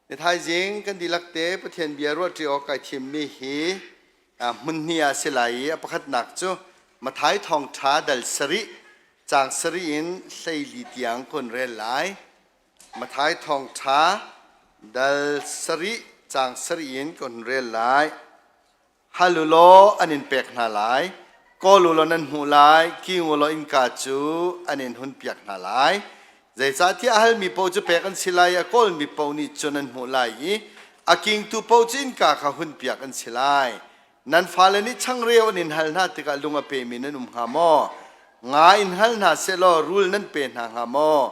Ni thaizing kan dihlak te Pathian bia ruahṭi awk kai thimmi hi hmun hnih ah si lai i a pakhatnak cu Matthai thawngṭha dal sarih caang sarih in 14 tiang kun rel lai. Matthai thawngṭha dal sarih caang sarih in kun rel lai. Hal u law an in pek hna lai, kawl u law nan hmuh lai, king u law innka cu an in hunpiak hna lai. Zeicahtiah a halmi paoh cu pek an si lai i a kawlmi paoh nih cun an hmuh lai i a kingtu paoh cu innka kha hunpiak an si lai. Nan fale nih changreu an in hal hna tikah lung a pemi nan um hnga maw? Nga in hal hna sehlaw rul nan pe hna hnga maw?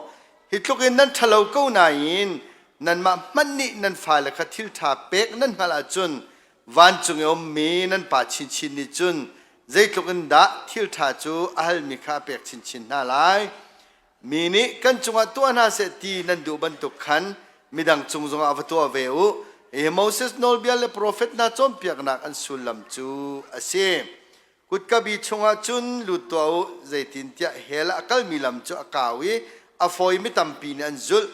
Hi tluk in nan ṭhalo ko nain nanmah hmanh nih nan fale kha thil ṭha pek nan hngalh ahcun Vancung i ummi nan Pa chinchin nih cun zeitluk in dah thil ṭha cu a halmi kha a pek chinchin hna lai. Mi nih kan cungah tuah hna seh ti nan duh bantuk khan midang cung zongah va tuah ve u. Hi Moses nawlbia le profet hna cawnpiaknak an sullam cu a si. Kutka bi chungah cun lut tuah u, zeitintiah hell ah a kalmi lam cu a kau i a fawimi tampi nih an zulh.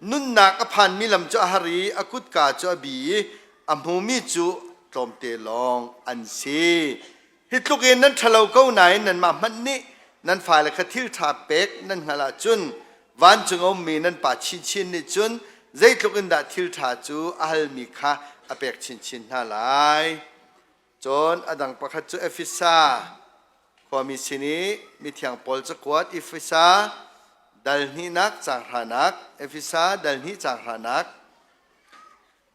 Nunnak a phanmi lam cu a har i a kutka cu a bi i a hmumi cu tlawmte lawng an si. Hi tluk in nan ṭhalo ko nain nanmah hmanh nih nan fale kha thil ṭha pek nan hngalh ahcun vancung a ummi nan Pa chinchin nih cun zeitluk in dah thil ṭha cu a halmi kha a pek chinchin hna lai. Cun a dang pakhat cu Efesa khuami sin i mithiang Paul cakuat Efesa dal hnihnak caang hranak Efesa dal hnih caang hranak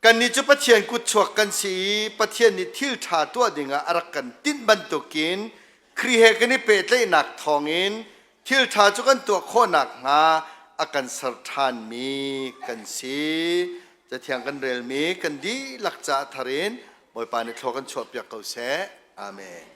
Kannih cu Pathian kutchuak kan si i Pathian nih thil ṭha tuah dingah a rak kan tinh bantukin Khrih he kan i pehtlaihnak thawngin thil ṭha cu kan tuah khawh nakhnga a kan ser ṭhanmi kan si. Cathiang kan relmi kan dihlak caah thar in Bawipa nih thlua kan chuahpiak ko seh. Amen.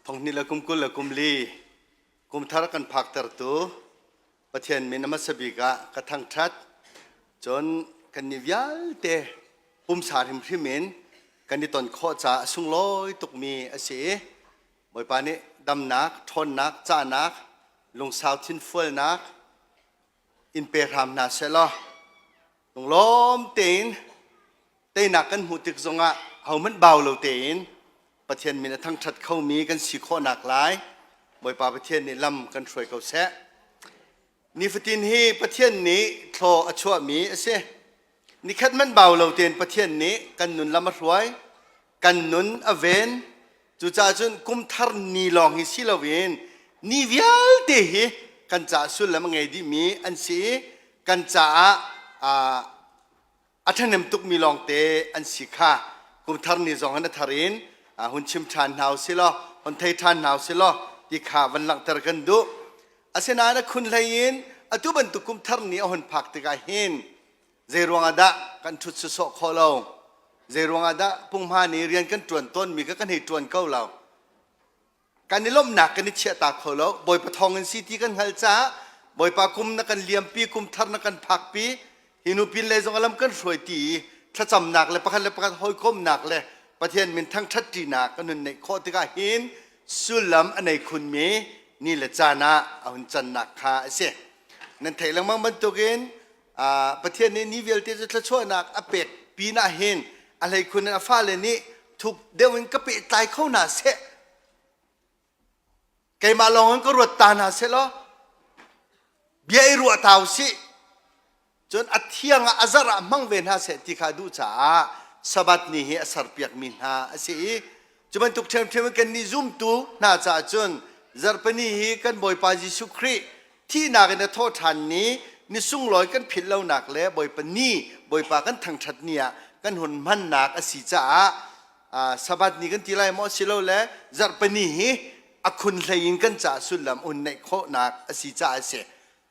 Thonghnih le kum 20 le kum li kum thar kan phaktertu Pathian min a hmasa bik ah ka thangṭhat. Cun kannih vialte pumsa hrimhrim in kan i ton khawh caah a sunglawi tukmi a si i Bawipa nih damnak, ṭhawnnak, cahnak, lungsau thinfualnak in pe hram hna seh law lunglawm tein teinak kan hmuh tik zongah hohmanh bau lo tein Pathian min a thangṭhat khomi kan si khawhnak lai Bawipa Pathian nih lam kan hruai ko seh. Nifatin hi Pathian nih thlaw a chuahmi a si. Nikhat hmanh bau lo tein Pathian nih kan nun lam a hruai, kan nun a ven. Cucaah cun kum thar ni lawng hi si loin ni vialte hi kan caah sullam a ngei dihmi an si i kan caah a ṭhahnem tukmi lawngte an si kha kumthar ni zong in a thar in hun chim ṭhan hna usih law hun thei ṭhan hna usih law ti kha van langhter kan duh. Asinain a khun hlei in atu bantuk kumthar ni a hun phak tikah hin zei ruangah dah kan ṭhut sawsawh khawh lo? Zei ruangah dah punghman i rian kan ṭuan tawnmi kha kan hei ṭuan ko lo? Kan i lawmhnak kan i chiahta kho lo. Bawipa thawng in si ti kan hngalh caah Bawipa kum na kan liampi, kum thar na kan phakpi, hi nu pin lei zong a lam kan hruai ti i thlacamnak le pakhat le pakhat hawikomnak le Pathian min thangṭhat ṭinak kan hun neih khawh tikah hin sullam a nei khunmi ni le caan ah a hun cannak kha a si. Nan theih lengmang bantukin Pathian nih ni vialte cu thluachuahnak a pek pinah hin a hleikhun in a fale nih thuk deuh in ka pehtlai kho hna seh keimah lawng in ka ruat ta hna seh law bia i ruah ta usih cun a thiang ah a zarh ah hmang ve hna seh ti kha duh caah Sabbath ni hi a serpiakmi hna a si i cu bantuk ṭhiamṭhiam in kannih zumtu hna caah cun zarhpini hi kan Bawipa Jesuh Khrih thihnak in a thawh ṭhan ni ni sunglawi kan philh lonak le Bawipa ni Bawipa kan thangṭhat ni ah kan hun hmannak a si caah Sabbath ni kan ti lai maw silole zarhpini hi a khun hlei in kan caah sullam un neih khawhnak a si caah a si.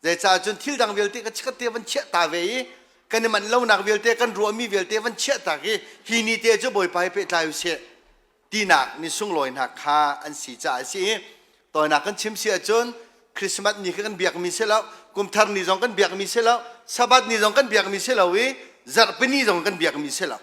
Zeicah cun thil dang vialte ka chikkhat te van chiah ta ve i kan i manh lonak vialte kan ruahmi vialte van chiah tak i hi ni te cu Bawipa he pehtlai usih tinak ni sunglawi hna kha an si caah a si i tawinak kan chim si ahcun Christmas ni kha kan biakmi si lo kumthar ni zong kan biakmi si lo Sabbath ni zong kan biakmi si lo i zarhpini zong kan biakmi si lo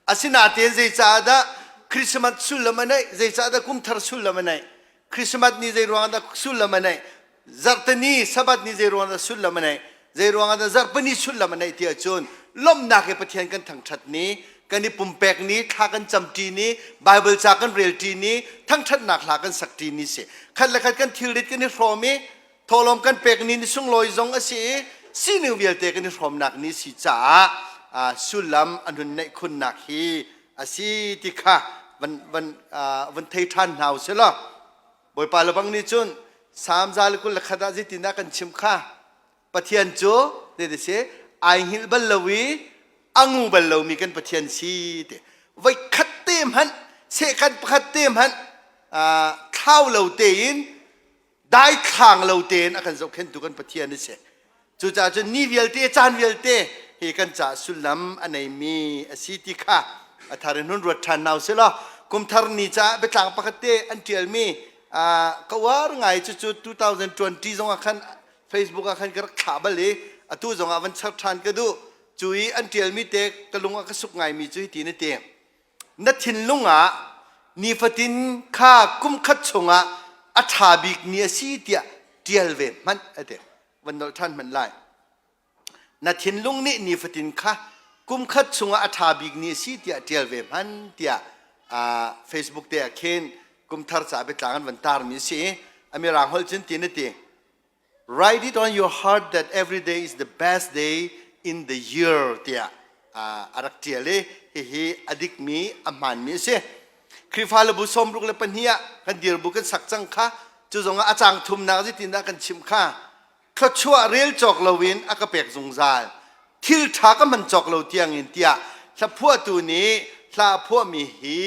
asinain zeicaah dah Christmas sullam a neih zeicaah dah kumthar sullam a neih Christmas ni zei ruangah dah sullam a neih Zarhteni Sabbath ni zei ruangah dah sullam a neih zei ruangah dah zarhpini sullam a neih ti ahcun lawmhnak he Pathian kan thangṭhat ni kan i pumpek ni thla kan camṭi ni Bible ca kan relṭi ni thangṭhatnak hla kan sakṭi ni si khat le khat kan thilrit kan i hrawm i thawhlawm kan pek ni ni sunglawi zong a si i sining vialte kan i hrawmnak ni si caah sullam an hun neih khunnak hi a si ti kha van van van thei ṭhan hna u sih law Bawipa le bang nih cun Salm 121 ah zeitindah kan chim kha Pathian cu zei si ai hngilh bal lo i a ngu bal lomi kan Pathian si ti voi khat te hmanh sehkan pakhat te hmanh thlau lo tein daithlang lo tein a kan zohkhenhtu kan Pathian a si. Cucaah cun ni vialte caan vialte hi kan caah sullam a neimi a si ti kha a thar in hun ruat ṭhan hna usih law kumthar ni caah biatlang pakhat te an ṭialmi ka uar ngai cucu 2020 zong ah khan Facebook ah khan ka rak thlah bal i atu zong ah van char ṭhan ka duh. Cu i an ṭialmi te ka lung a ka suk ngaimi cu hiti na ti. Na thinlung ah nifatin kha kumkhat chungah a ṭha bik ni a si tiah ṭial ve hmanh a ti. Van nolh ṭhan hmanh lai. Na thinlung nih nifatin kha kumkhat chungah a ṭha bik ni a si tiah ṭial ve hmanh tiah Facebook te ah khin kumthar ca biatlang an van tarmi a si i a mirang holh cun tin a ti. Write it on your heart that every day is the best day in the year tiah a rak ṭial i hihi a dikmi a hmaanmi a si. Khrihfa le bu 62 ah kan dirbu kan sak cang kha cu zongah a cang thumnak zeitindah kan chimh kha thluachuah rel cawk loin a ka pek zungzal thil ṭha ka hman cawk lo tiangin tiah hlaphuahtu nih hla a phuahmi hi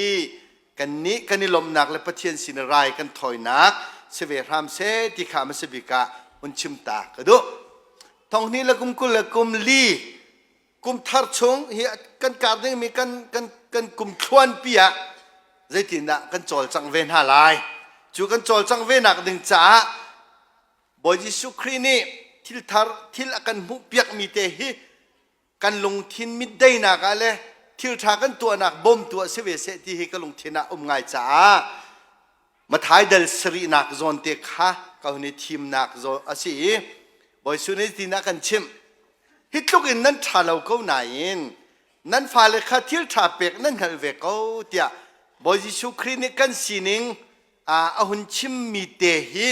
Kannih kan i lawmhnak le Pathian sin i rai kan thawinak si ve hram seh ti kha hmasa bik ah hun chim ta ka duh. Thonghnih le kum 20 le kum li kum thar chung hi kan kar dingmi kan kan kan kum thluan pi ah zeitindah kan cawlcangh ve hna lai. Cu kan cawlcangh ve nak ding caah Bawi Jesuh Khrih nih thil thar thil a kan hmuh piakmi te hi kan lungthin mitdeinak ah le thil ṭha kan tuahnak bawmtu ah si ve seh ti hi ka lungthin ah um ngai caah Mathai dal sarihnak zawn te kha ka hun i thimnak zawn a si i Bawi Jesuh nih tin a kan chimh. Hi tluk in nan ṭha lo ko nain nan fale kha thil ṭha pek nan hngalh ve ko tiah Bawi Jesuh Khrih nih kan sining a hun chimmi te hi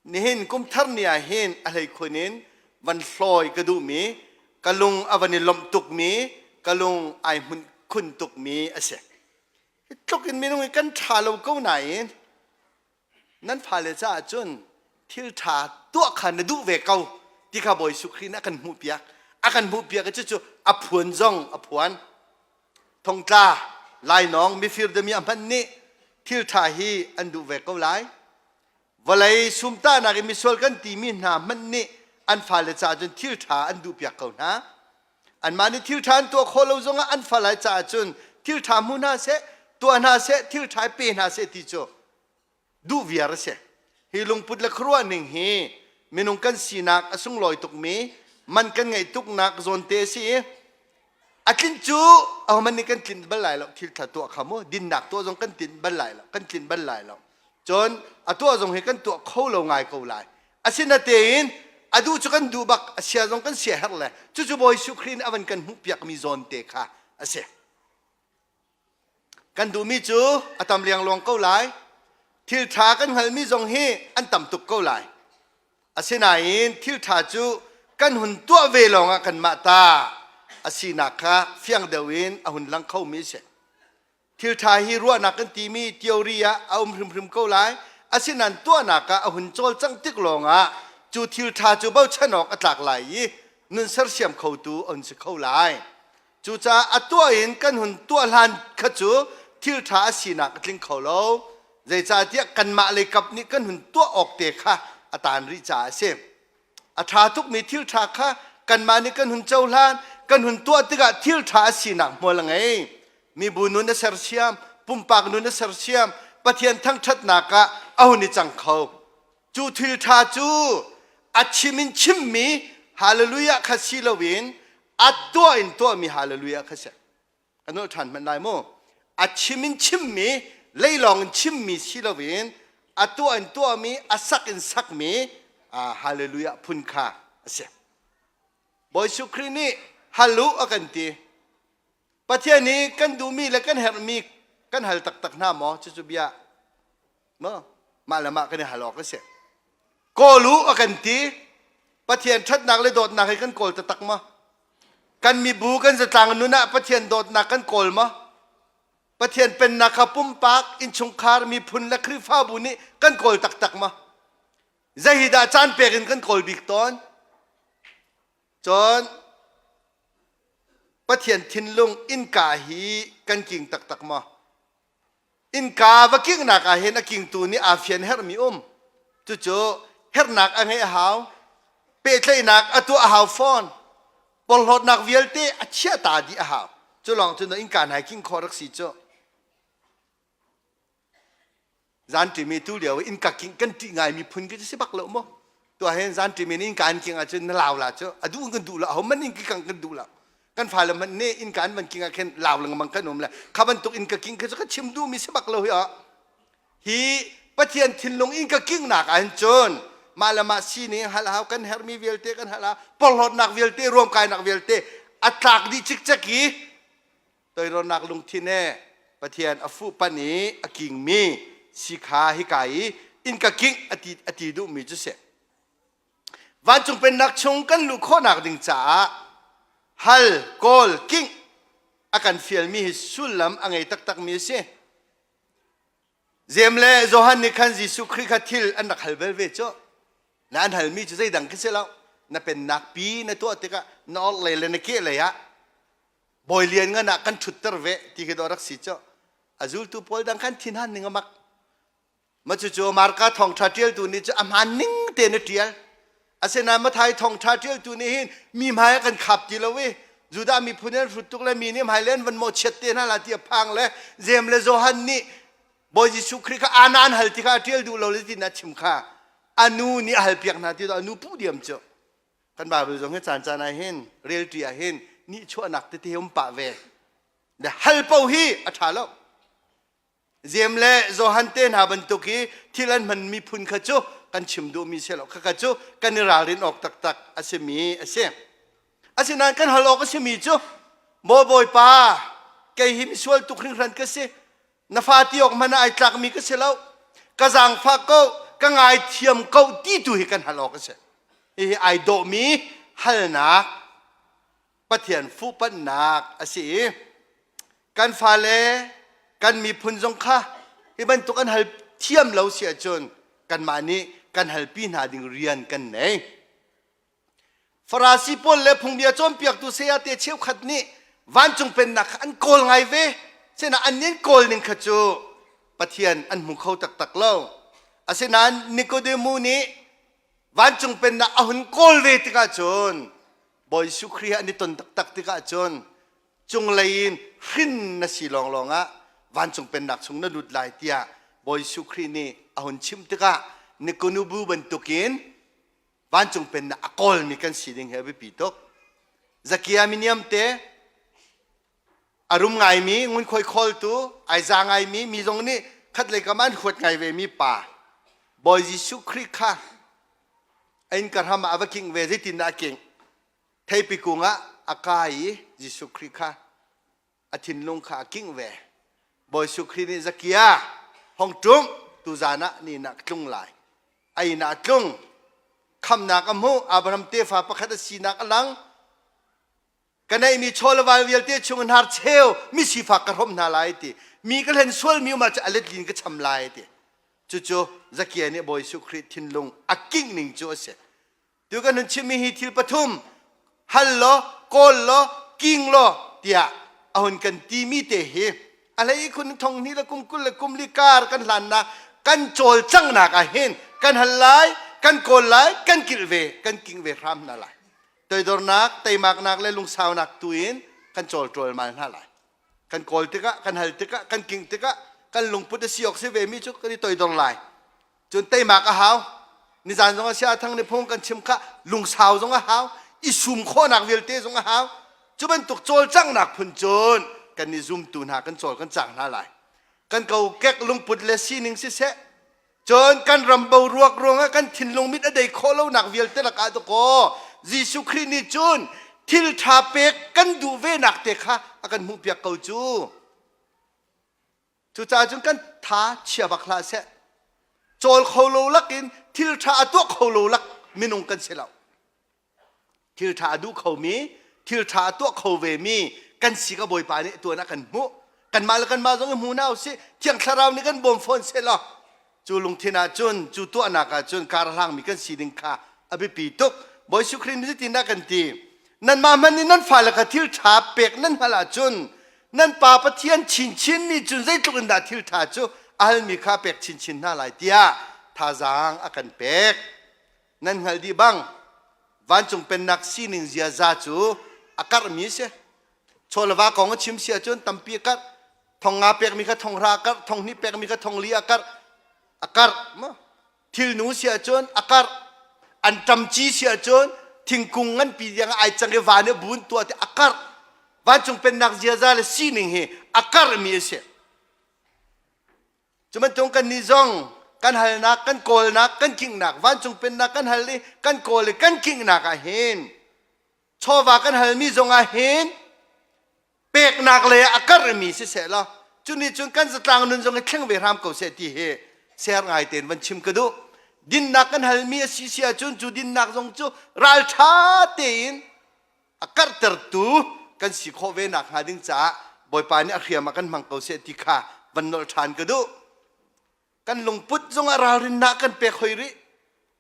nihin kumthar ni ah hin a hleikhun in van hlawi ka duhmi ka lung a van i lawmh tukmi ka lung ai hmunh khun tukmi a si. Hi tluk in minung hi kan ṭha lo ko nain nan fale caah cun thil ṭha tuah kha na duh ve ko ti kha Bawi Jesuh Khrih nih a kan hmuhpiak. A kan hmuhpiak i cucu a phuan zong a phuan. Thongtla, lainawng, mifir dami a hman nih thil ṭha hi an duh ve ko lai. Vawlei sumtahnak i misual kan timi hna hmanh nih an fale caah cun thil ṭha an duhpiak ko hna. Anmah nih thil ṭha an tuah khawh lo zongah an fale caah cun thil ṭha hmu hna seh, tuah hna seh, thil ṭha pe hna seh ti cu duh viar a si. Hi lungput le khuaruah ning hi minung kan sinak a sunglawi tukmi, man kan ngeih tuknak zawnte a si i a tlinh cu ahohmanh nih kan tlinh bal lai lo thil ṭha tuah kha mu dinnak tuah zong kan tlinh bal lai lo kan tlinh bal lai lo cun a tuah zong hi kan tuah kho lo ngai ko lai asinatein a duh cu kan duh bak a sia zong kan sia herh le cucu Bawi Jesuh Khrih nih a van kan hmuhpiakmi zawn te kha a si Kan duhmi cu a tam liangluang ko lai. Thil ṭha kan hngalhmi zong hi an tam tuk ko lai. Asinain thil ṭha cu kan hun tuah ve lawngah kanmah ta a sinak kha fiang deuh in a hun lang khomi a si. Thil ṭha hi ruahnak kan timi theory ah a um hrimhrim ko lai. Asinain tuahnak ah a hun cawlcangh tik lawngah cu thil ṭha cu bochan awk a tlak lai i nun sersiam khotu an si kho lai. Cucaah a tuah in kan hun tuah hlan kha cu thil ṭha a sinak a tling kho lo. Zeicahtiah kanmah lei kap nih kan hun tuah awk te kha a taan rih caah a si. A ṭha tukmi thil ṭha kha kanmah nih kan hun cohlan, kan hun tuah tikah thil ṭha a sinak hmual a ngei. Mibu nun a sersiam, pumpak nun a sersiam, Pathian thangṭhatnak ah a hun i cang kho. Cu thil ṭha cu a chim in chimmi hallelujah kha si loin a tuah in tuahmi hallelujah kha si. Ka nolh ṭhan hmanh lai mu. A chim in chimmi, leilawng in chimmi si loin a tuah in tuahmi, a sak in sakmi hallelujah phun kha a si. Bawi Jesuh Khrih nih hal u a kan ti. Pathian nih kan duhmi le kan herhmi kan hal taktak hna maw? Cucu bia maw? Mah le mah kan i hal awk a si. Kawl u a kan ti. Pathian ṭhatnak le dawtnak hi kan kawl taktak maw? Kan mibu kan zatlang nun ah Pathian dawtnak kan kawl maw? Pathian pennak kha pumpak, innchungkhar, miphun le Khrihfabu nih kan kawl taktak maw? Zei hi dah caan pek in kan kawl bik tawn? Cun Pathian thinlung innka hi kan king taktak maw? Innka va kinghnak ah hin a kingtu nih aa fian herhmi um. Cucu herhnak a ngeih a hau. Pehtlaihnak a tuah a hau fawn. Porhlawtnak vialte a chiah ta dih a hau. Cu lawng cun innka hna king khawh rak si cu. Zan ṭimi tu lio i innka king kan ṭih ngai miphun khi si bak lo maw? Tuah hin zan ṭimi in innka an king ahcun na lau la cu a duh kan duh lo aho man inn kang kan duh lo kan fale hmanh nih innka an van king ah khin lau lengmang kan um le kha bantuk innka king khi cu ka chim duhmi si bak lo hi ah hi Pathian thinlung innka kingnak ah hin cun mah le mah sining hal hau kan herhmi vialte kan hal hau porhlawtnak vialte ruamkainak vialte a tlak dih cikcek i toironak lungthin he Pathian a fuh pan i a kingmi si kha hika i innka kingh a ti, a ti duhmi cu si. Vancung pennak chung kan luh khawhnak ding caah hal, kawl, kingh a kan fialmi hi sullam a ngei taktakmi a si. Jeim le Johan nih khan Jesuh Khrih kha thil an rak hal bel ve cu. Na an halmi cu zeidang khi si lo. Na pennak pi na tuah tikah na orhlei le na kehlei ah bawi lian ngan ah kan ṭhutter ve ti khi dawh rak si cu a zultu pawl dang khan thinhan ning a mak ma cucu Marka thawngṭha ṭialtu nih cu a hmaan ning tein a ṭial asinain Mathai thawngṭha ṭialtu nih hin mi hmai a kan khap ti lo i Judah miphun an hrut tuk le mi nih hmai le an van mawhchiat te hna la ti a phang le Jeim le Johan nih. Bawi Jesuh Khrih kha ana an hal ti kha a ṭial duh lo le tin a chim kha a nu nih a halpiak hna ti a nu puh diam cu. Kan Bible zong hi caan caan ah hin relṭi ah hin nihchuahnak tete um pah ve. Le hal paoh hi a ṭha lo. Jeim le Johan te hna bantuk i thil an hmanmi phun kha cu kan chim duhmi si lo. Khakha cu kan i ralrin awk taktak a simi a si. Asinain kan hal awk a simi cu Maw Bawipa, kei hi misual tuk hringhran ka si. Na fa ti awk hmanh ah ai tlakmi ka si lo. Ka zaangfah ko, ka ngaithiam ko ti tu hi kan hal awk a si. Hihi ai dawhmi halnak Pathian fuhpanhnak a si i kan fale kan miphun zong kha hi bantuk an hal thiam lo si ahcun kanmah nih kan halpi hna ding rian kan nei. Farasi pawl le phungbia cawnpiaktu sayate cheukhat nih vancung pennak kha an kawl ngai ve. Sinain an nin kawl ning kha cu Pathian an hmu kho taktak lo. Asinain Nikodemu nih vancung pennak a hun kawl ve tikah cun Bawi Jesuh Khrih an i ton taktak tikah cun cunglei in hrin na si lawnglawng ah vancung pennak chung na lut lai tiah Bawi Jesuh Khrih nih a hun chimh tikah Nikonubu bantukin vancung pennak a kawlmi kan si ding hi a biapi tuk. Zakia miniam te a rum ngaimi ngunkhuai khawltu ai za ngaimi mi zong nih khatlei kam an huat ngai ve mi pa Bawi Jesuh Khrih kha a innka hram ah a va kingh ve zeitindah a kingh theipi kung ah a kai i Jesuh Khrih kha a thinlung kha a kingh ve Bawi Jesuh Khrih nih Zakia hong ṭum tuzan ah ni nak tlung lai a inn ah a tlung khamnak a hmuh Abraham tefa pakhat a sinak a lang ka neihmi chaw le val vialte chung in har cheu mi sifak ka hrawmh hna lai ti mi ka hlen sualmi um ahcun a letlin ka cham lai ti cucu Zakia nih Bawi Jesuh Khrih thinlung a kingh ning cu a si tu kan hun chimmi hi thil pathum hal law kawl law king law tiah a hun kan timi te hi a hlei khun thong hnih le kum 20 le kum li kar kan hlannak kan cawlcanghnak ah hin kan hal lai kan kawl lai kan kilh ve kan king ve hram hna lai toidornak teimaknak le lungsaunak tu in kan cawlṭual mal hna lai kan kawl tikah kan hal tikah kan king tikah kan lungput a si awk si ve mi cu kan i toidor lai cun teimak a hau nizan zong a sia thang ni phung kan chim kha lungsau zong a hau i sum khawhnak vialte zong a hau cu bantuk cawlcanghnak phun cun kan i zumtu hna kan cawl kan cang hna lai kan kokek lungput le sining siseh Cun kan ram boruak ruangah kan thinlung mit a dei khawh lonak vialte lakah dakaw Jesuh Khrih nih cun thil ṭha pek kan duh venak te kha a kan hmuhpiak ko cu. Cucaah cun kan tha chia bak hlah seh. Cawl kho lo lakin thil ṭha a tuah kho lo lak minung kan si lo. Thil ṭha a duh khomi, thil ṭha a tuah kho vemi kan si ka Bawipa nih tuan a kan hmuh. Kanmah le kanmah zong i hmu hna usih. Thiang Thlarau nih kan bawm fawn seh law cu lungthin ah cun cu tuahnak ah cun kar hlangmi kan si ding kha a biapi tuk. Bawi Jesuh Khrih nih zeitindah kan ti? Nanmah hmanh nih nan fale kha thil ṭha pek nan hngalh ahcun nan Pa Pathian chinchin nih cun zeitluk in dah thil ṭha cu a halmi kha pek chinchin hna lai tiah thazaang a kan pek. Nan hngalh dih bang vancung pennak sining ziaza cu a karhmi a si. Chaw le va kong a chim si ahcun tampi a karh. Thong nga pekmi kha thong hra a karh, thong hnih pekmi kha thong li a karh. A karh. Thilnu si ahcun a karh. An ṭamci si ahcun thingkung nganpi tiang ai cang i van i bun tuah ti a karh. Vancung pennak ziaza le sining hi a karhmi a si. Cu bantuk kannih zong kan halnak, kan kawlnak, kan kinghnak, vancung pennak kan hal i kan kawl i kan kinghnak ah hin chawva kan halmi zong ah hin peknak le a karhmi siseh law cu nih cun kan zatlang nun zong hi thleng ve hram ko seh ti hi ser ngai tein van chim ka duh. Dinnak kan halmi a si si ahcun cu dinnak zong cu ralṭha tein a karhtertu kan si khawh ve nakhnga ding caah Bawipa nih a hriam ah kan hmang ko seh ti kha van nolh ṭhan ka duh. Kan lungput zongah ralrinnak kan pek hoi rih.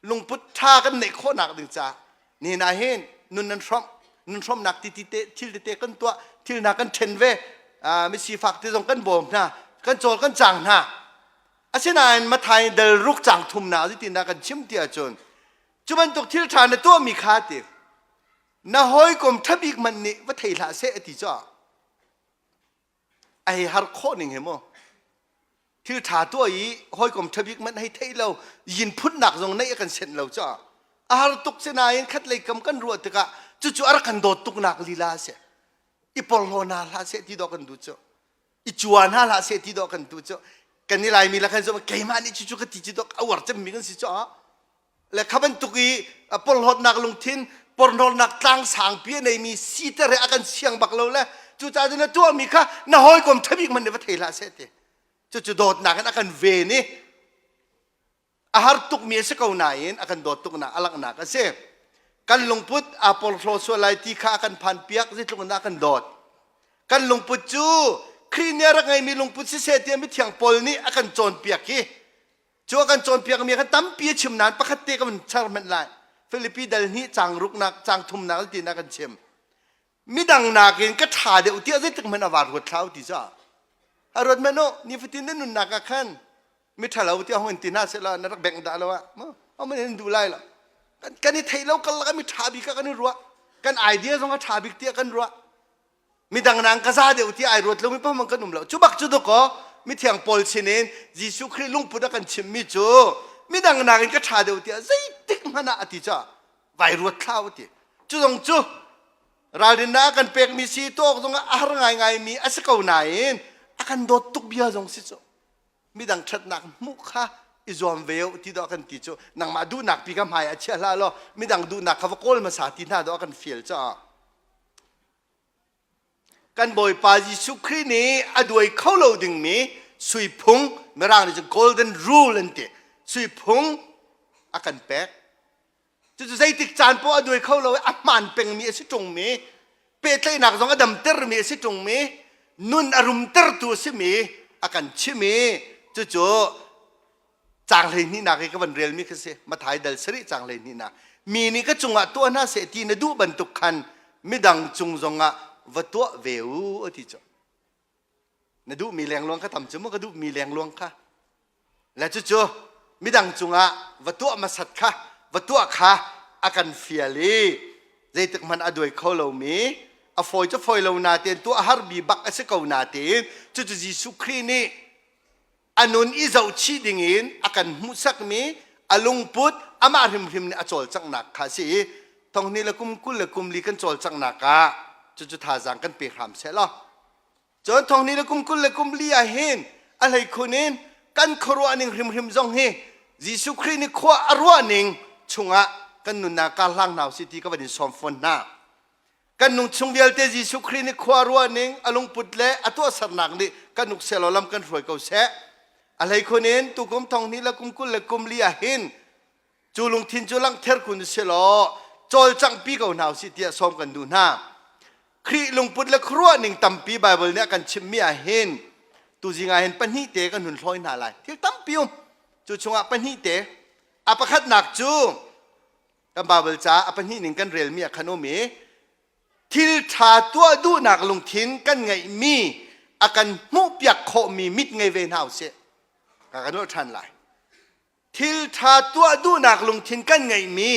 Lungput ṭha kan neih khawhnak ding caah nihin ah hin nun nan hrawmh nun hrawmhnak ti ti te thil tete kan tuah thil hna kan ṭhen ve misifak te zong kan bawm hna kan cawl kan cang hna asinain Mathai dal ruk cang thum na zeitindah kan chim ti ahcun cu bantuk thil ṭha na tuahmi kha ti na hawikom ṭha bik hmanh nih va thei hlah seh a ti cu a hei har khawh ning he mu. Thil ṭha tuah i hawikom ṭha bik hmanh hei theih lo, yin phunnak zong neih a kan senh lo caah a har tuk si nain khatlei kam kan ruah tikah cucu a rak kan dawt tuknak lila a si. I porhlaw hna hlah seh ti dawh kan duh cu. I cua hna hlah seh ti dawh kan duh cu. Kan i Laimi la khan cu keimah nih cucu ka ti cu dawh a uar cemmi kan si cu le kha bantuk i porhlawtnak lungthin porhlawtnak tlang sangpi a neimi siter he a kan siang bak lo le cucaah cun na tuahmi kha na hawikom ṭhabik hmanh nih va thei hlah seh ti cucu dawtnak in a kan ven i a har tukmi a si ko nain a kan dawt tuknak a langhnak a si. Kan lungput aa porhlaw sual lai ti kha a kan phanpiak zeitluk in dah a kan dawt. Kan lungput cu Khrih nih a rak ngeimi lungput siseh tiah mithiang Paul nih a kan cawnpiak hi Cu a kan cawnpiakmi kha tampi a chim nain pakhat te ka vun char hmanh lai. Filipi dal hnih caang ruknak, caang thumnak ti na kan chim. Midang nakin ka ṭha deuh tiah zeitik hmanh a var ruat hlah u ti caah. A ruat hmanh u, nifatin na nunnak ah khan mi ṭhalo tiah hong in ti hna sehla na rak bengh dah lo ah maw homan in duh lai lo. Kan, kan i theih lo karlak ah mi ṭha bik ah kan i ruah. Kan idea zong a ṭha bik tiah kan ruah. Midang nang ka za deuh ti ai ruat lomi pahmang kan um lo. Cu bak cu dawkaw mithiang Paul sinin Jesuh Khrih lungput a kan chimmi cu midang nakin ka ṭha deuh tiah zeitik hmanh ah a ti caah vai ruat thlah u ti. Cu zong cu ralrinnak a kan pekmi si tuah awk zong ah a har ngaingaimi a si ko nain a kan dawt tuk bia zong si cu. Midang ṭhatnak hmuh kha i zuam ve u ti dawh a kan ti cu nangmah duhnak pi kha hmai ah chia hlah law midang duhnak kha va kawl hmasa ti hna dawh a kan fial caah. Kan Bawipa Jesuh Khrih nih a duai kho lo dingmi suiphung, Mirang nih cun golden rule an ti, suiphung a kan pek. Cucu zeitik caan poah a duai kho lo i a hmaan pengmi a si ṭungmi, pehtlaihnak zong a damtermi a si ṭungmi, nun a rumtertu a simi a kan chim i cucu caang hleihnihnak i ka van relmi kha si Mathai dal sarih caang hleihnihnak mi nih ka cungah tuah hna seh ti na duh bantuk khan midang cung zongah va tuah ve u a ti cu na duhmi lengluang kha tam cu maw ka duhmi lengluang kha le cucu midang cungah va tuah hmasat kha va tuah kha a kan fial i zeitik hmanh a duai kho lomi a fawi cu fawi lo natein tuah har bi bak a si ko natein cucu Jesuh Khrih nih a nun i zohchih dingin a kan hmuhsakmi a lungput amah hrimhrim nih a cawlcanghnak kha a si i thonghnih le kum 20 le kum li kan cawlcanghnak ah cucu thazaang kan pe hram seh law cun thonghnih le kum 20 le kum li ah hin a hleikhun in kan khuaruah ning hrimhrim zong hi Jesuh Khrih nih khua a ruah ning chungah kan nunnak kar hlang hna usih ti ka van in sawm fawn hna. Kan nung chung vialte Jesuh Khrih nih khua ruah ning a lungput le a tuahsernak nih kan uk seh law lam kan hruai ko seh. A hleikhun in tukum thong hnih le kum 20 le kum li ah hin cu lungthin cu langhter kun seh law cawlcanghpi ko hna usih tiah sawm kan duh hna. Khrih lungput le khuaruah ning tampi Bible nih a kan chimhmi ah hin tuzing ah hin pahnih te kan hun hlawi hna lai. Thil tampi um. Cu chungah pahnih te. A pakhatnak cu Kan Baibal ca a pahnih ning kan relmi ah khan um i thil ṭha tuah duhnak lungthin kan ngeihmi a kan hmuhpiak khawhmi mit ngei ve hna usih. Ka kan nolh ṭhan lai. Thil ṭha tuah duhnak lungthin kan ngeihmi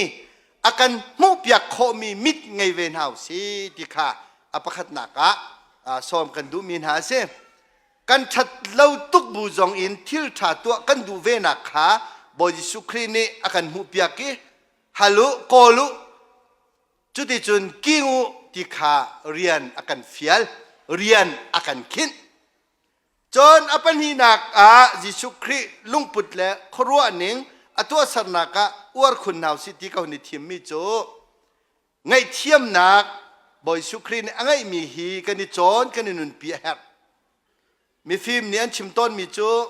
a kan hmuhpiak khawhmi mit ngei ve hna usih ti kha a pakhatnak ah sawm kan duhmi hna a si. Kan ṭhat lo tuk bu zong in thil ṭha tuah kan duh venak kha Bawi Jesuh Khrih nih a kan hmuhpiak i hal u, kawl u, cuticun king u ti kha rian a kan fial, rian a kan khinh. Cun a pahnihnak ah Jesuh Khrih lungput le khuaruah ning a tuahsernak ah uar khun hna usih ti ka hun i thimmi cu Ngaihthiamnak Bawi Jesuh Khrih nih a ngeihmi hi kan i cawn, kan i nunpi a herh. Mifim nih an chim tawnmi cu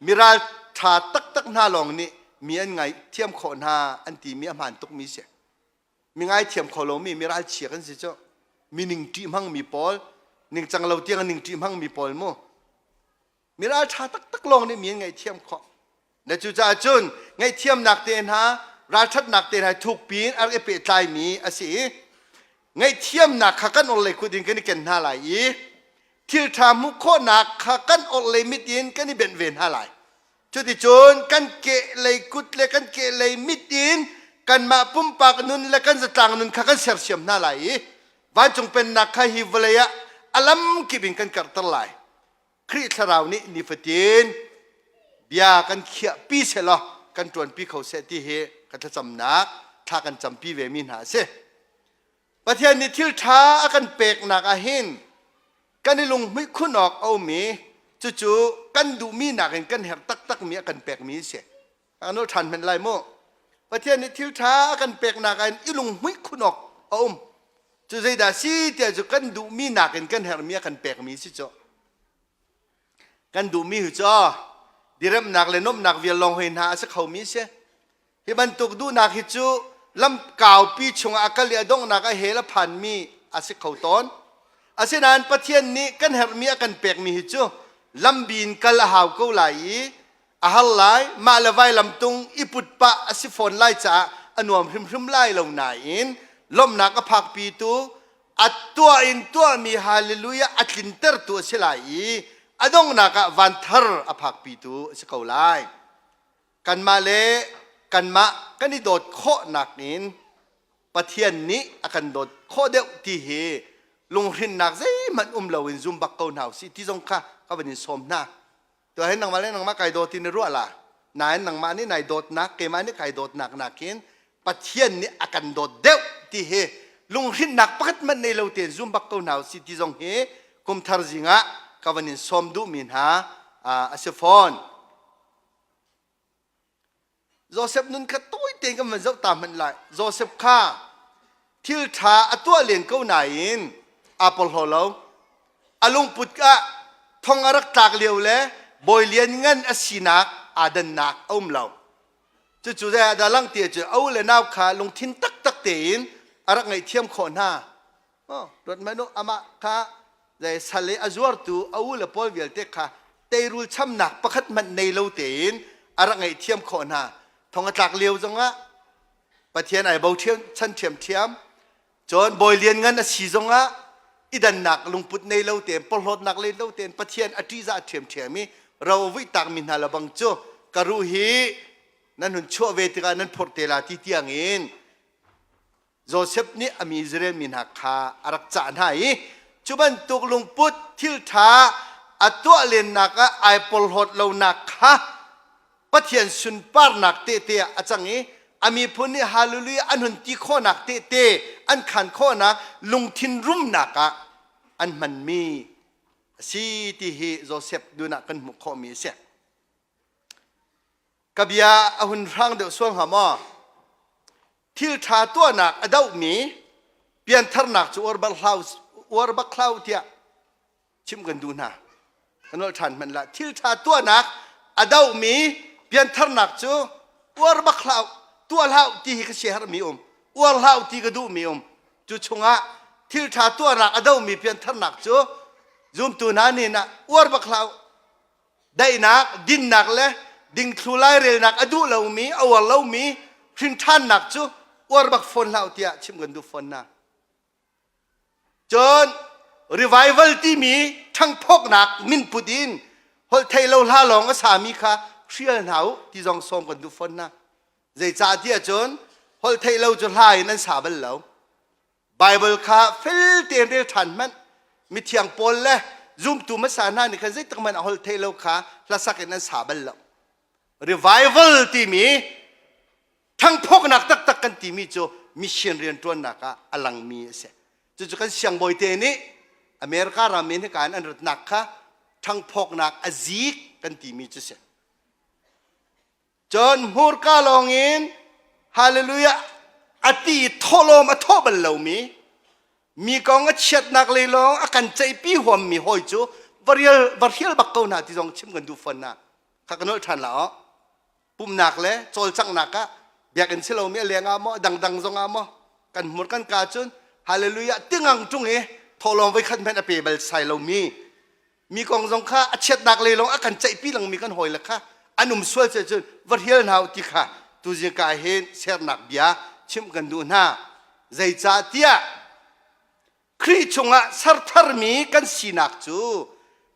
miral ṭha taktak hna lawng nih mi an ngaihthiam khawh hna an timi a hmaan tukmi si. Mi ngaithiam kho lomi miral chia kan si cu. Mi ningṭih hmangmi pawl, ningcang lo tiang ningṭih hmangmi pawl mu. Miral ṭha taktak lawng nih mi an ngaihthiam khawh. Na cucaah cun ngaihthiamnak te hna, ralṭhatnak te hna thukpi in a rak i pehtlaimi a si i ngaihthiamnak kha kan orhlei kut in kan i ken hna lai i thil ṭha hmuh khawhnak kha kan orhlei mit in kan i benh ve hna lai. Cuticun kan kehlei kut le kan kehlei mit in kanmah pumpak nun le kan zatlang nun kha kan sersiam hna lai i vancung pennak kha hi vawlei ah a lamkip in kan karhter lai. Khrih Thlarau nih nifatin bia kan khiahpi selaw kan ṭuanpi kho seh ti hi ka thlacamnak thla kan campi ve mi hna a si. Pathian nih thil ṭha a kan peknak ah hin kan i lunghmuih khun awk a um i cucu kan duhmi nakin kan herh taktakmi a kan pekmi a si. Ka nolh ṭhan hmanh lai mu. Pathian nih thil ṭha a kan peknak ah hin i lunghmuih khun awk a um. Cu zeidah si tiah cu kan duhmi nakin kan herhmi a kan pekmi si cu. Kan duhmi hi cu diremnak le nuamhnak vial lawng hoi hna a si khomi si. Hi bantuk duhnak hi cu lam kaupi chungah a kal i a donghnak a hel a phanmi a si kho tawn. Asinain Pathian nih kan herhmi a kan pekmi hi cu lambi in kal a hau ko lai i a har lai mah le vailamtung i put pah a si fawn lai caah a nuam hrimhrim lai lo nain lawmhnak a phakpitu a tuah in tuahmi hallelujah a tlintertu a si lai i a donghnak ah vanthar a phakpitu a si ko lai. Kanmah le kanmah kan i dawt khawhnak in Pathian nih a kan dawt khawh deuh ti hi lunghrinnak zeihmanh um loin zum bak ko hna usih ti zong kha ka van in sawm hna. Tuah hin nangmah le nangmah kai dawt in na ruah la. Nain nangmah nih nai dawtnak, keimah nih kai dawtnak nakin Pathian nih a kan dawt deuh ti hi lunghrinnak pakhat hmanh nei lo tein zum bak ko hna usih ti zong hi kumthar zing ah ka van in sawm duhmi hna a si fawn. Joseph nun kha tawi tein kan van zoh ta hmanh lai. Joseph kha thil ṭha a tuah len ko nain aa porhlaw lo. A lungput ah thong a rak tlak lio le bawi lianngan a sinak aa dannak a um lo. Cucu zei ah dah lang ti ahcun a u le nau kha lungthin taktak tein a rak ngaihthiam khawh hna. Oh, ruat hmanh u, amah kha zei sal i a zuartu a u le pawl vialte kha teirul chamnak pakhat hmanh nei lo tein a rak ngaihthiam khawh hna. Thong a tlak lio zongah Pathian ai bo chan ṭhiamṭhiam. Cun bawi lianngan a si zongah i dannak lungput nei lo tein porhlawtnak nei lo tein Pathian a ṭihzah ṭhiamṭhiam i ro a vuih takmi hna lebang cu ka ruh hi nan hun chuah ve tikah nan phorh te la ti tiangin Josef nih a mi Israel mi hna kha a rak cah hna i cu bantuk lungput thil ṭha a tuah lennak ah ai porhlawt lonak kha Pathian sunparnak tehte ah a cang i a miphun nih hallelujah an hun ti khawhnak tehte an khan khawhnak lungthin rumnak ah an hmanmi a si ti hi Josef nun ah kan hmuh khawhmi a si. Ka bia a hun hrang deuh sual hnga maw? Thil ṭha tuahnak a dohmi piantharnak cu uar bak hlau, uar bak hlau tiah chimh kan duh hna. Ka nolh ṭhan hmanh lah. Thil ṭha tuahnak a dohmi piantharnak cu uar bak hlau, tuah hlah ti hi ka siaherhmi um. Uar hlah ti ka duhmi um. Cu chungah thil ṭha tuahnak a dohmi piantharnak cu zumtu hna nih nah uar bak hlah daihnak, dinnak le dingthlu lairelnak a duh lomi, a uar lomi hrinṭhannak cu uar bak fawn hlah tiah chim kan duh fawn hna. Cun revival timi ṭhangphawknak min put in holh thei lo hla lawng a sami kha hrial hna u ti zong sawm kan duh fawn hna. Zeicah tiah cun holh theih lo cu hla in an sa bal lo. Baibal kha fel tein rel ṭhan hmanh. Mithiang Paul le zumtu hmasa hna nih khan zeitik hmanh a holh theih lo kha hlasak in an sa bal lo. Revival timi ṭhangphawknak taktak kan timi cu mission rianṭuannak ah a langmi a si. Cucu kan siangbawi te nih America ram in hika in an ratnak kha ṭhangphawknak a zik kan timi cu si. Cun hmurka lawngin hallelujah a ti i thawhlawm a thawh bal lomi mi kong a chiatnak lei lawng a kan ceihpi huammi hawi cu va rial va hrial bak ko hna ti zong chim kan duh fawn na kha ka nolh ṭhan la aw pumnak le cawlcanghnak ah biakinn si lomi a leng ah maw dangdang zong ah maw kan hmur kan ka cun hallelujah tingang ṭung i thawhlawm voi khat hmanh a pe bal sai lomi mi kong zong kha a chiatnak lei lawng a kan ceihpi lengmi kan hawile kha an um sual ce cun va hrial hna u ti kha tuzing ka hin sernak bia chimh kan duh hna zeicah tiah Khrih chungah sertharmi kan sinak cu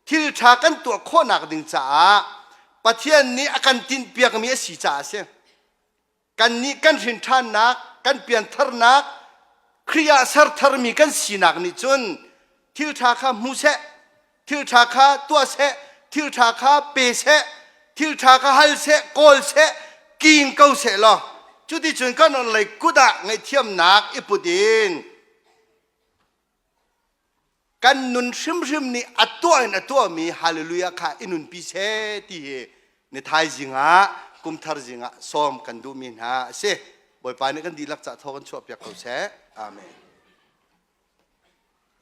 thil ṭha kan tuah khawhnak ding caah Pathian nih a kan tinhpiakmi a si caah a si. Kannih kan hrinṭhannak, kan piantharnak, Khrih ah sertharmi kan sinak nih cun thil ṭha kha hmu seh. Thil ṭha kha tuah seh, thil ṭha kha pe seh, thil ṭha kha hal seh, kawl seh, king ko seh law cuticun kan on lei kut ah ngaihthiamnak i put in kan nun hrimhrim nih a tuah in a tuahmi hallelujah kha i nunpi seh ti hi ni thaizing ah kumthar zing ah sawm kan duhmi hna a si. Bawipa nih kan dihlak ca thaw kan chuahpiak ko seh. Amen.